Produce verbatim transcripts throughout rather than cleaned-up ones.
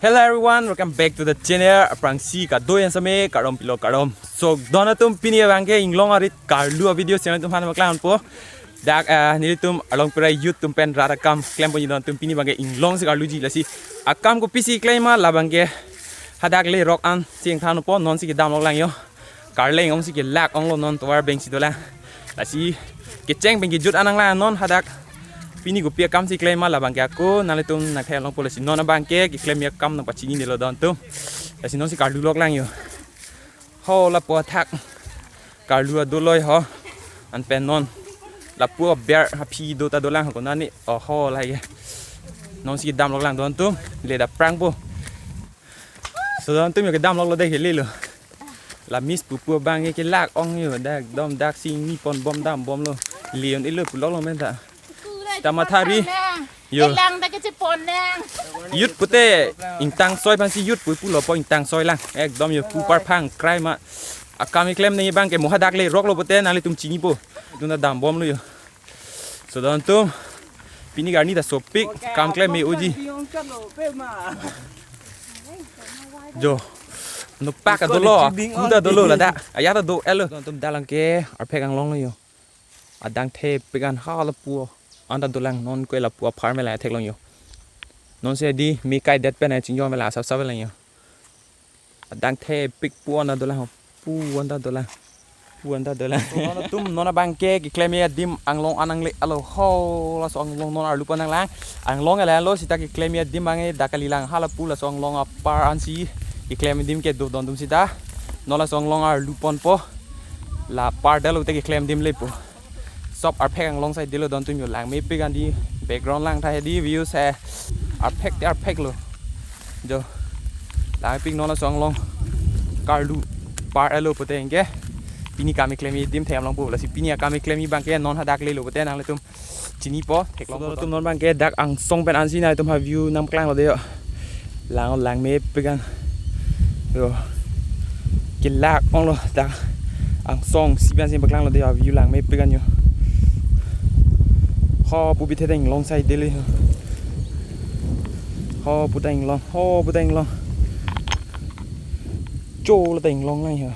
Hello everyone, welcome back to the channel. Aphrangsi kado-an same, kardom pilo kardom. So, don atum, pini abangke inglong arit karlu a-video channel atum aphan paklang po. Dak, ah, nelitum Arlong Pirai youth atum pen rat akam klemponji don atum, pini abangke inglongsi karluji, lasi akam kopisi klem ma labangke hadak lerok an si ingthan po, nonsi kedam lok lang yo. Karleng ongsi kelak onglo, non tovar bengsi dolang. Lasi kecheng pen kejut an nanglang non hadak. Pini kopi akamsi klem ma labangke ako nanglitum nangthan longpo, lasi non abangke keklem akam nangpachinidetlo don atum. Lasi nonsi karlu lok lang yo. Ho lapu athak karlu adoloi ho. Anpen non lapu aber aphi do ta dolang ho konane. Oho, lahai ke. Nonsi kedam lok lang don atum. Le dak aphrang po. So don atum, yo kedam loklo dei, kele lo. La miss pupu abangke kelak ong yo, dak dom dak si ingni ponbom dambomlo. Leon ilo puloklo men ta. Ta mathari. Yo. Elang ta kechepon nang. Youth pute ingtang soi aphansi youth pu pulo po, ingtang soi lang. Ekdom yo pu parphang krai ma. Akam keklem nangji abangke mo hadak leroklo pute nanglitum chinipo. Dun ta dambomlo yo. So don atum, pini arni ta sopik, kam klem me-oji. Jo. Nopak adolo, ku ta dolo ladak. Aya ta do-etlo. Don atum, dak abangke arphek anglong lo yo. Adang thepik an, ha lapu anta dolang, non ke lapu apharman la theklong yo. Nonsi di me kaidet pen chingjong me la sapsap lang yo. Adang thepik pu anta dolang, pu anta dolang, pu anta dolang. So don atum, non abangke keklemji adim anglong an nangle-etlo ho, laso anglong non arlu pon nanglang. Anglong ke lalo seta keklemji adim abangke dak kalilang, ha lapu laso anglong apar ansi keklem adim kedo don atum seta. Non laso anglong arlu ponpo. La apar detlo te keklem adim lepo. Sop arphek anglong side lo don atum yo, langmepik an di, background langtha hedi, views he arphek te arphek lo. Jo. Langmepik, non laso anglong karlu par-etlo pute anke pini kam keklemji adim theklongpo, lasi pini akam keklemji abangke non hadak lelo pute nanglitum chinipo, theklongpo. So don atum, non abangke dak angsong pen ansi nangtum ha view nangpaklanglo dei yo. Lang, langmepik an. Yo. Kelak onglo dak angsong si pen si paklanglo dei, a view langmepik an yo. Ho pu bithe ta inglong side lo. Ho pu ta inglong, ho pu ta inglong. Cho lo ta inglong lang yo.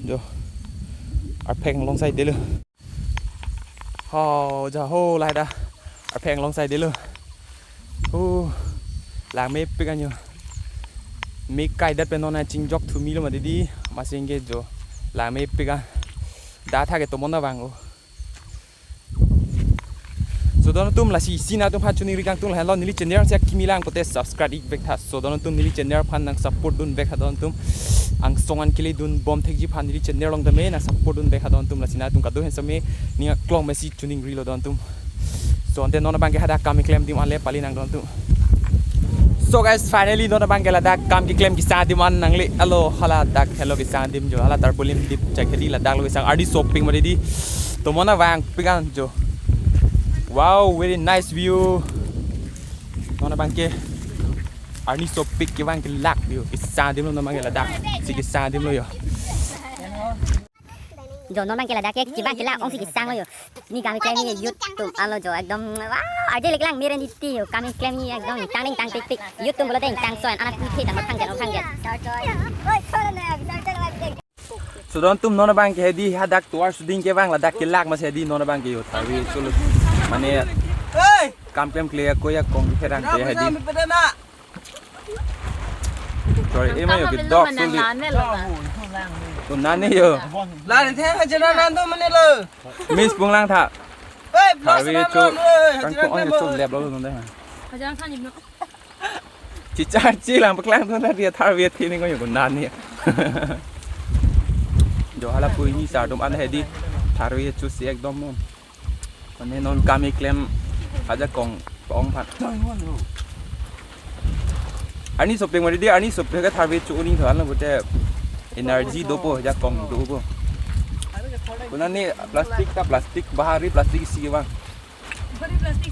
Jo. Arphek anglong side lo. Ho, ja ho, lahai ta arphek anglong side lo. Hu, langmepik an yo. Me kaidet pen non chingjok thumilo mati di, masing ke jo. Langmepik an. Dak athak ke tomon ta vang o. So don atum, lasi isi nangtum aphan choningri kangtung lahenlo, neli channel si akimi lang pute subscribe ik vek tha. So don atum, neli channel aphan nang support dun vek tha don atum. Angsong an kele dunbom thekji aphan neli channel along tame nang support dun vek tha don atum. Lasi nangtum kado-an same ning aklong mesi choningrilo don atum. So ante non abangke hadak kam keklem adim an le pali nang don atum. So guys, finally non abangke ladak kam keklem kesang adim an nangle-etlo, hala dak helo kesang adim jo, hala tarpaulin dip chak hedi, ladak lo kesang, arni sopik mati di. Tomon ta vangpik an jo. Wow, very nice view. Non abangke arni sopik kevang kelak view. Kesang adim lo non abangke ladak. Si kesang adim lo yo. Jo, non abangke ladak ke kevang kelak ongsi kesang lo yo. Ni kam keklem ni youth atum anlo jo, ekdom wow, arje leklang meren iti yo. Kam keklem ni ekdom tang ning tang tik tik. Youth atum pulote ingtang soi an, anak puthe dam thang jan thang jan. So don atum, non abangke hedi hadak tovar shooting kevang ladak kelak masi hedi non abangke yo, thavi cholo. Mane kam klemkle ako ya kong pherangke hedi. Sorry, ema yo ke dog suli. To nane yo. Lari the ha jana nan do mane lo. Miss punglang tha. Hey, thavi cho. Kang ko on cho lep lo nonde. Chichar chi lang paklang to na dia thavi thi ni ko yo nane. Jo hala pu ini sar dum an hedi. Thavi cho si ekdom mon. Mane non kam keklem ajakong ong phan. Arni sopik mati di, arni sopik ke thavi cho uning than lo pute energy dopo, ajakong dopo. Konane plastic ta plastic, bahari plastic isi kevang.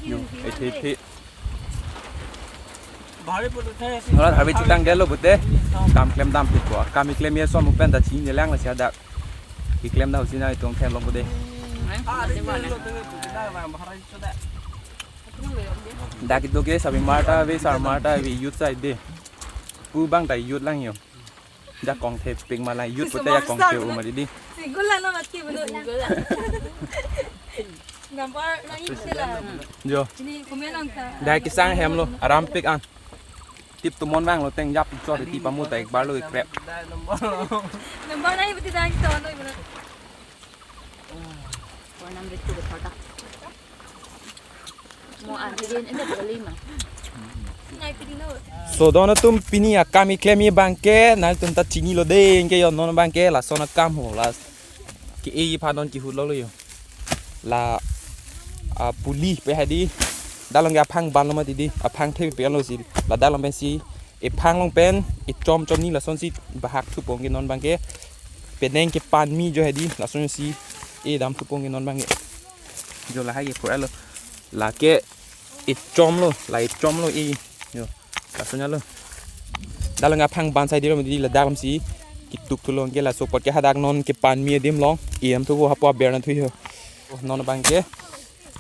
Yo, ethe ethe. Nora thavi chotang detlo pute kam klem damphit po. Kam keklem ya som pen ta chini lang lasi hadak keklem dam si nangtum theklong pute. Dak itu ke sabi marta ave, sar marta ave, youth side de. Pu bang ta youth lang yo. Jakong thepik malang youth pute jakong the uma didi. Single lang no mati bedo. Number lang itu lah. Jo. Ini komen lang ta. Dak kesang hem lo, arampik an. Tip tu mon vanglo teng jap chor ti pamu ta ek bar lo krep. Number lang itu dah itu lo ibu. So don atum, pini akam keklem abang ke nangtum ta chinilo de, anke yo non abang ke lason akam ho, la ke-e aphan non kihut lo yo. La, ah, puli pe hadi. Dak along ke aphang ban lo mati di, aphang thepik lo si. La dak along pensi ephang along pen echom chom ni lasonsi bahak thupo, anke non abang ke penang ke pan mi jo hadi lasonsi edam thupo, anke non abang ke. Jo lahai ke pura lo. Lake echom lo, la echom lo e. Jo. Lason lo. Dak along aphang ban sai di lo di, la dak along si ketuk thulo, anke laso apot ke hadak non ke pan mi adim along edam thupo, hapu aber nangthu ho. Oh, non abang ke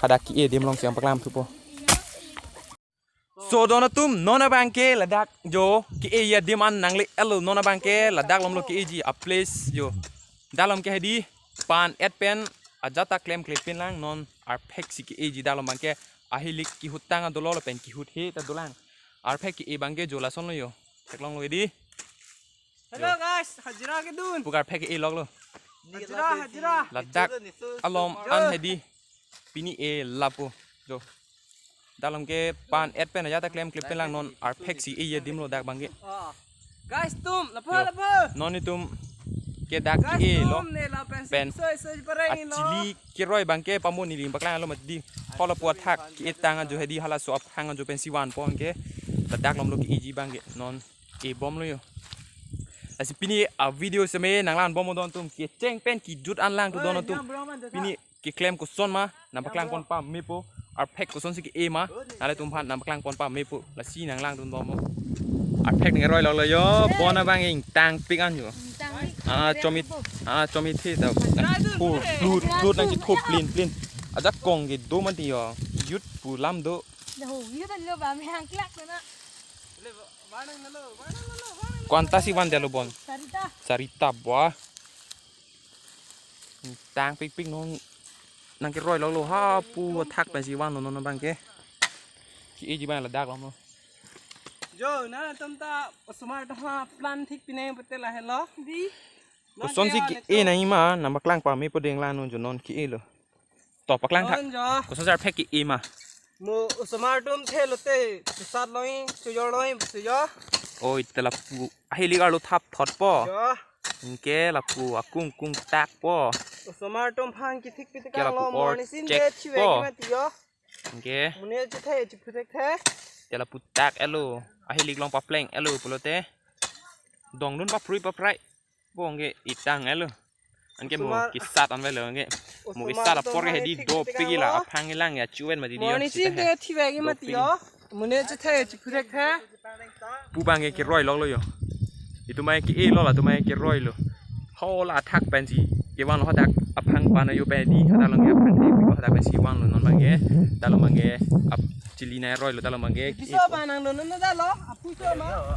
hadak ke-e adim along si nangpaklang thupo. So don atum, non abang ke ladak jo ke-e adim an nangle-etlo, non abang ke ladak along lo ke-eji a-place jo. Dak along ke hadi pan et pen ajat ta klemkle pin lang, non arphek si ke-eji dak along abang ke, ahilik kihut tang adolo lapen kihut he ta dolang. Arphek ke-e abang ke jo lason lo yo. Theklong lo di. Hello guys, hajira kedun. Pu arphek ke-e lok lo. Hajira, hajira. Ladak along an hadi pini e lapu jo. Dak along ke pan et pen ajat ta klemkle pin lang, non arphek si e adim lo dak abang ke. Oh. Guys tum, lapu, jo, lapu. Non itum ke dak ke-e lo. Guys tum, ne la pen pen soi soi pareng lo. Achili keroi abang ke pamu neli nangpaklang lo mati di. Hala pu athak ke-e tang ajo hadi, halaso aphang ajo pensi vanpo, anke ladak along lo ke-eji abang ke non ebom lo yo. Lasi pini a-video seme nanglang bom don atum, kecheng pen kejut an lang tu don atum. Pini keklem koson ma nangpaklang pon pamepo, arphek kosonsi ke-e ma nanglitum aphan nangpaklang pon pamepo, lasi nanglang dun bom. Arphek nang roi lok lo yo, bon abang ingtangpik an yo. Ah, chomit, ah, chomit the ta. Phu, plut, plut nangkethu plin, plin. Ajakong kedo mati yo. Youth pu lam do. Dah, youth lo ba, mehang klak na. Ko-an ta si van detlo bon? Sarita. Sarita ba. Tangpikpik non nangkeroi lok lo, hapu athak pensi vanlo non abang ke. Ke-eji abang ladak along lo. Jo, nangtum ta osomar atum aphan plan thik pinang pute lahelo. Di. Kosonsi ke-e nang ima, nangpaklang pamepo deng la non jo, non ke-e lo. To paklang tha. Non jo. Kosonsi arphek ke-e ma? Mo osomar atum the lote, chusat loi, chujor loi, chujo. Oi, te lapu ahilik arlo thap thotpo. Jo. Anke lapu akung kung takpo. Osomar atum aphan kethik pite ke lapu kanglo, or morning sin check de chive po. Kimati jo. Anke. Mune chithe, chiphuthek the. Te lapu tak-etlo. Ahilik along papleng-etlo pulote. Dongdun paprui paprai. Bo anke itang-etlo. Anke mo osomar kisat anvelo anke. Mo osomar kisat atum apor ke hedi thik dopik la, aphang ilang ya chuven mati di. Morning sin de thivek mati yo. Mune chithe chiphuthek the. Pu abang ke keroi lok lo yo. Itum abang ke-e lo, latum abang keroi lo. Hala athak pensi kevan lo hadak aphang pan ajo pen di, hadak along ke aphang di, hadak pensi vanlo non abang ke. Dak along abang ke ap chili nang roi lo, dak along abang ke. Piso ba nang dono na dalo, apu so ma.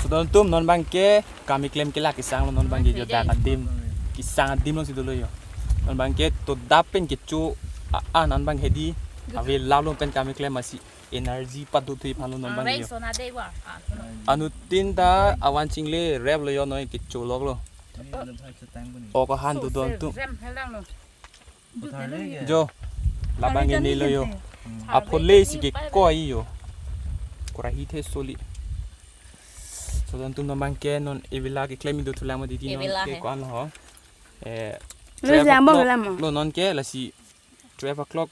So don atum, non abang ke kam keklem ke la kesang lo, non abang ke jo dak adim. Kesang adim alongsi dolo yo. Non abang ke to dap pen kecho a, a non abang hedi. Ave la along pen kam keklem masi energy padothui aphan lo non abang yo. Anuttin ta avan chingle rep lo yo, noi kecho lok lo. Ok han tu don atum. Jo, labang ini lo yo. Apho le si kekoi yo. Kora hi the soli. So don atum, non abang ke non evela keklem do thulang ma didi, non ke ko-an ho. Eh, twelve o'clock lo non ke, lasi twelve o'clock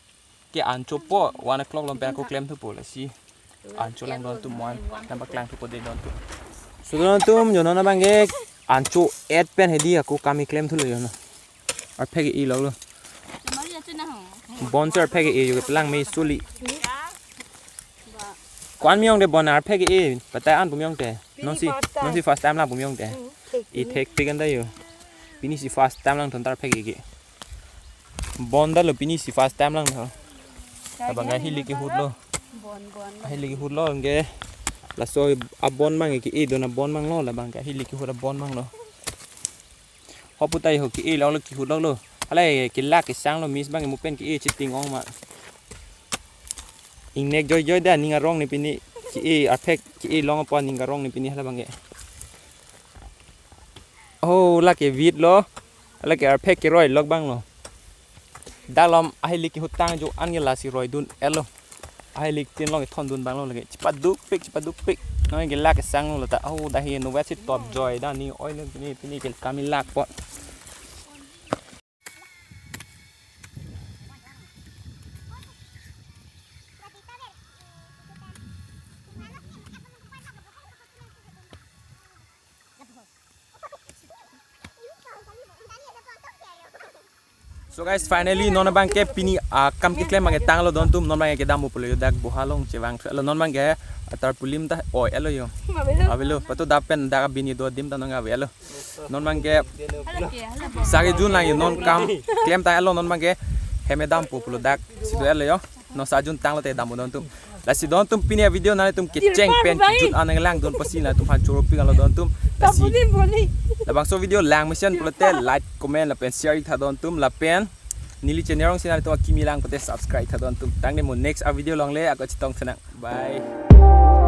ke ancho po, one o'clock along pen ako klem thupo, lasi ancho lang don atum, mo-an nangpaklang thupo de don atum. So don atum, jo non abang ke ancho et pen hedi ako kam keklem thulo yo no. Arphek ke-e lok lo. Bonsi arphek ke-e yo, kepelang me soli. Ko-an me-ong de bon arphek ke-e, patai an pu me-ong te. Nonsi, nonsi first time lang pu me-ong te. E thekpik an ta yo. Pini si first time lang thon ta arphek ke-e. Bon ta lo, pini si first time lang tho. Abang ke ahilik kehut lo. Ahili kehut lo ke. Laso abon abang ke-e dun abon abang lo, labang ke ahili kehut abon abang lo. Hopu ta ho ke-e lo, lo kehut lo lo. Hala kelak kesang lo, miss abang ke mo pen ke-e chiting ong ma. Ingnek joijoi da, ning arong ne pini. Ke-e arphek ke-e long apot ning arong ne pini hala abang ke. Oh, lake vit lo. Lake arphek keroi lok abang lo. Dak along ahili kehut tang jo an ke lasi roi dun-et lo. Ahili tin along kethon dun abang lo lake. Chipaduk pik, chipaduk pik. Nang kelak kesang lo ta. Oh, dak hi no wet si top joi da, ning oi lo pini, pini ke kam kelak apot. So guys, finally non abang ke pini akam keklem abang ke tanglo don atum, non abang ke kedam pulo dak boha along chevang lo, non abang ke atar pulim ta oi-et lo yo. Avelo, patu dak pen dak abini do adim ta non ave lo. Non abang ke sagi jun lang yo, non kam klem ta-et lo, non abang ke hem kedam pulo dak si do-et lo yo. Non sa jun tanglo te dam don atum. Lasi don atum pini avideo nanglitum kecheng pen kejut an nanglang dun pasi nanglitum aphan choro pik lo don atum. Lasi labangso video lang mesen pulote like, comment lapen share ik tha don atum, lapen neli channel along si nanglitum akimi lang pulote subscribe tha don atum. Tangte mo next avideo along le ako chetong tha nang. Bye.